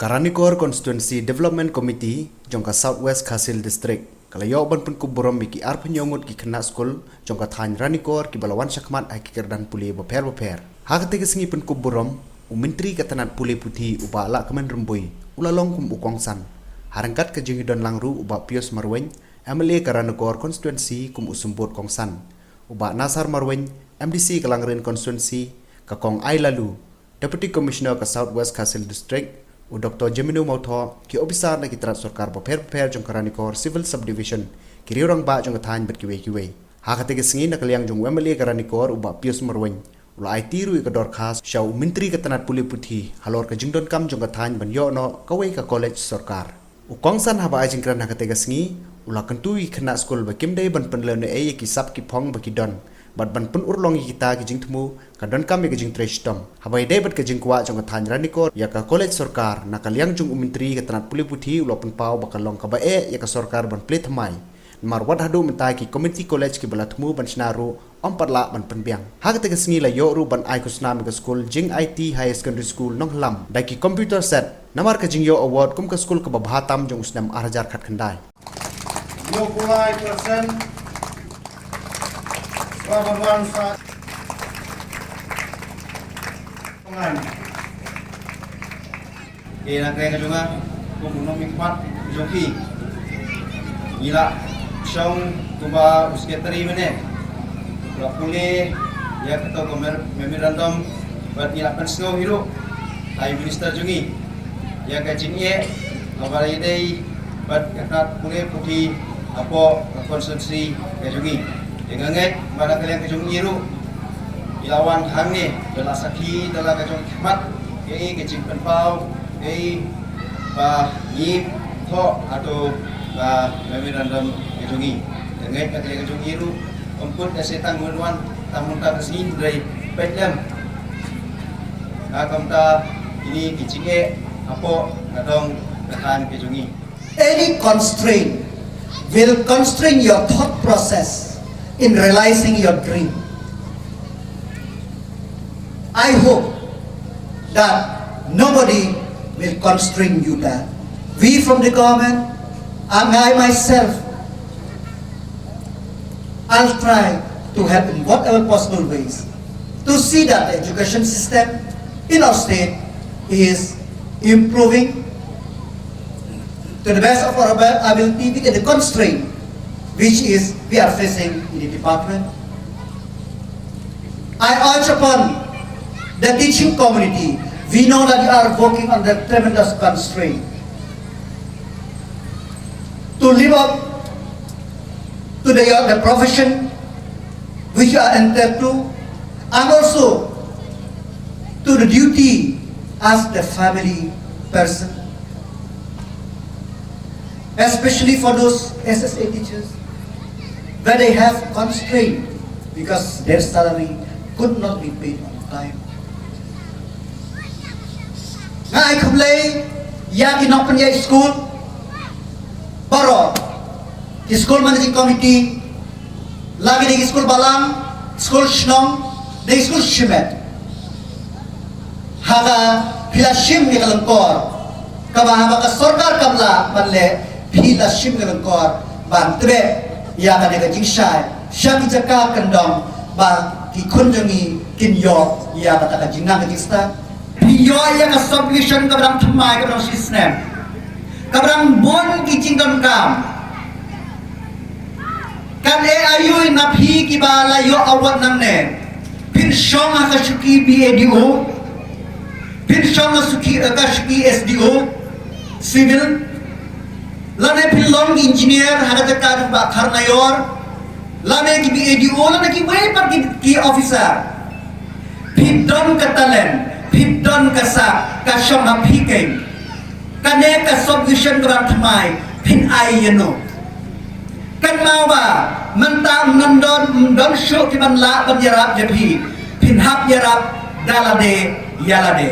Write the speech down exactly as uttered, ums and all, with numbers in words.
Ka Ranikor Constituency Development Committee jong ka South West Khasi Hills District ka la ïoh ban pynkup burom ïa ki arphew ngut ki khynnah skul jong ka thaiñ Ranikor kiba la wan shakhmat ha ki kyrdan pule bapher bapher. Ha katei ka sngi pynkup burom, u Myntri ka tnat pule puthi u Bah Lahkmen Rymbui u la long kum u kongsan. Ha ryngkat ka jingïadon lang ruh u Bah Pius Marwein, M L A ka Ranikor Constituency kum u symbud kongsan, u Bah Nasar Marwein, M D C ka Langrin Constituency, ka Kong Ai Laloo, Deputy Commissioner ka South West Khasi Hills District, u Doctor Jemino Mawthoh, ki ophisar na ki tnat sorkar bapher bapher jong ka Ranikor Civil Subdivision, ki riew rangbah jong ka thaiñ bad kiwei kiwei. Ha katei ka sngi na ka liang jong u M L A ka Ranikor u Bah Pius Marwein u la aiti ruh ïa ka dorkhas sha u Myntri ka tnat pule puthi halor ka jingdonkam jong ka thaiñ ban ïoh noh kawei ka college sorkar. U kongsan haba ai jingkren ha katei ka sngi u la kyntu ïa ki khynnah skul ba kim dei ban pynlehnohei ïa ki sap ki phong ba ki don bad ban pynurlong ïa kita ki jingthmu ka donkam ïa ka jingtrei shitom. Haba ïadei bad ka jingkwah jong ka thaiñ Ranikor ïa ka college sorkar, na ka liang jong u Myntri ka tnat pule puthi u la pynpaw ba ka long kaba eh ïa ka sorkar ban plie thymmai. Namar wat haduh mynta ki community college kiba la thmu ban shna ruh ym pat lah ban pynbiang. Ha katei ka sngi la ïoh ruh ban ai khusnam ïa ka skul Jingaiti Higher Secondary School Nonghlam da ki computer set namar ka jingïoh award kum ka skul kaba bha tam jong u snem ar hajar khatkhyndai. Nukul ai persen. Swabanwan sa. Ngan. Ke na ka jong nga, kum u nongmihkhmat jong phi. Ngi la shong kumba u secretary mynne. La pule ïa kato ka mer-, memorandum bad ngi la pynsngew hi ruh ha i minister jong ngi ïa ka jingeh kaba ïadei bad ka tnat pule puthi hapoh ka constituency ka jong ngi. Te nga ngeit ba na ka liang ka jong ngi ruh ngi la wan hangne da la sakhi da la ka jong khmat kaei ka jingpynpaw kaei ba ngi thoh hato ka memorandum ka jong ngi. Te nga ngeit na ka liang ka jong ngi ruh ym kut da se tang wan wan tang mynta ka sngi hynrei peit lem. Nga kumta kine ki jingeh hapoh ka dong ka thaiñ ka jong ngi. Any constraint will constrain your thought process in realizing your dream. I hope that nobody will constrain you that. We from the government, and I myself, I'll try to help in whatever possible ways to see that the education system in our state is improving to the best of our abil-, ability within the constraint which is we are facing in the department. I urge upon the teaching community, we know that you are working under tremendous constraint to live up to the, the profession which you are entered to, and also to the duty as the family person, especially for those S S A teachers, where they have constraint because their salary could not be paid on time. Nga ai khublei ïa ki nongpynïaid skul baroh, ki school managing committee, la ki dei ki skul balang, skul shnong, dei skul shimet. Haba phi la shim ïa ka lyngkor kaba haba ka sorkar kam lah ban leh, phi la shim ïa ka lyngkor ban tbeh ïa kane ka jingshai sha ki jaka kyndong ba ki khun jong ngi kin ïoh ïa kata ka jingnang ka jingstad. Phi ïoh ïa ka subdivision kaba dang thymmai kaba dang shisnem, kaba dang bun ki jingdonkam. Kan eh aïu na phi kiba la ïoh award nangne? Phin shong ha ka shuki B A D O, phin shong ha shuki, eh, ka shuki S D O civil, lane phin long engineer ha ka jaka jong Bah Kharnaior, lane ki B A D O, lane kiwei pat ki, ki officer. Phi don ka talent, phi don ka sap, ka shong ha phi keiñ. Kane ka subdivision kaba thymmai phin ai ïa no? Kynmaw ba mynta ym don, ym don shuh ki ban lah ban ïarap ïa phi. Phin hap ïarap da lade ïa lade.